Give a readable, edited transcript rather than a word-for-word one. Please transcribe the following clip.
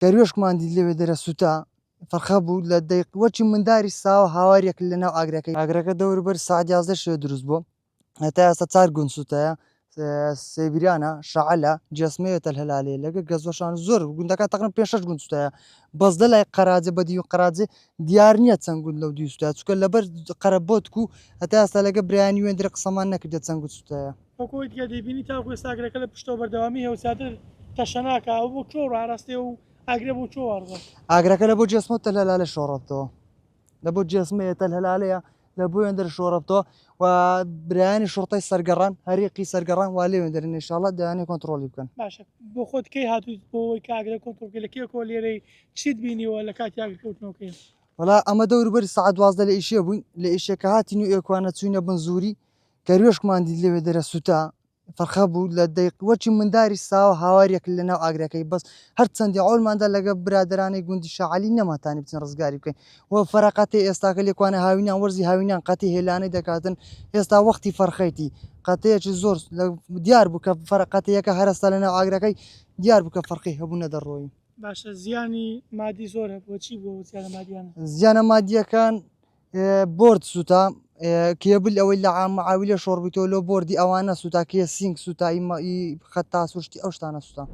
کەروێشکمان دیت لەوێ دەرە سوتا فەرخە بوو لە دەیق وەچی منداری ساوە هاواریەک لە ناو ئاگرەکەی ئاگرەکە دەوروبەر ساعت 11 شەوێ دروست بووە هەتا ئێستا چار گوند سوتایە سێبریانە شەعلە جەسمەیە تەل هەلالێ لەگە گەزوەشان زۆر گوندەکە تەقریبا پێ شەش گوند سوتایە بەس لە لای قەراجە بە دیو قەراجێ دیار نییە چەند گوند لەو دیو سوتایە چونکە لەبەر قەرەبۆتک و هەتا ئێستا لەگە برایانی وێندرە قسەمان نەکردە چەند گوند سوتایە. وەک ئەوەی کە دەیبینی تاوەکو ئێستا ئاگرەکە لە پشتەوە بەردەوامی هەیە و زیاتر تەشەناکا، ئەوە بۆ کوێ ڕاراستەیە و ئاگرە بۆ کوێ واڕدات؟ ئاگرەکە لە بۆ جێسمە و تەل هەلالە شۆڕەبتەوە لە بۆ جێسمەیە تەل هەلالەیە لە بۆ وێندەر شۆڕەبتەوە و برایانی شوڕتەی سەرگەڕان هەریقی سەرگەڕان وا لێ وێندەرن ئینشاڵڵا دەیانەوێ کۆنتڕۆڵی بکەن. باشە بۆ خۆت کەی هاتوویت بۆ ئەوەی کە ئاگرە کۆنتڕۆڵ بکەی لە کێکەوە لێرەی چیت بینیوە لە کاتی ئاگرکەوتنەوەکەی؟ وەڵا ئەمە دەوروبەری سەعات 12 لە ئیشێ بووین لە ئیشێ کە هاتین و ئێکوانە چووینە بن زووری کەروێشکمان دیت لەوێ دەرە سوتا فەرخە بوو لە دەیق وەچی منداری ساوە هاواریەک لە ناو ئاگرەکەی بەس هەر چەندی عۆلماندا لەگە برادەرانەی گوندی شاعەلی نەماتانی بچین ڕزگاری بکەین و فەرەقەتێ ئێستاکە لێکوانە هاوینان وەرزی هاوینان قەتی هێلانەی دەکاتن ئێستا وەختی فەرخەیتی قەتەیەکی زۆر دیار بوو کە فەرەقەتەیەکە هەرەستا لە ناو ئاگرەکەی دیار بوو کە فەرقی هەبوو نەدەڕۆیی. باشە زیانی مادی زۆر هەبووە چی بووە ئەو زیانە مادیانە؟ زیانە مادیەکان بۆرد سوتا کێبل ئەوەی لە عام معاویلە شۆڕ بیتەوە لۆ بۆردی ئەوانە سوتا کێ سینگ سوتا ئی خەتاس و شتی ئەو شتانە سوتا.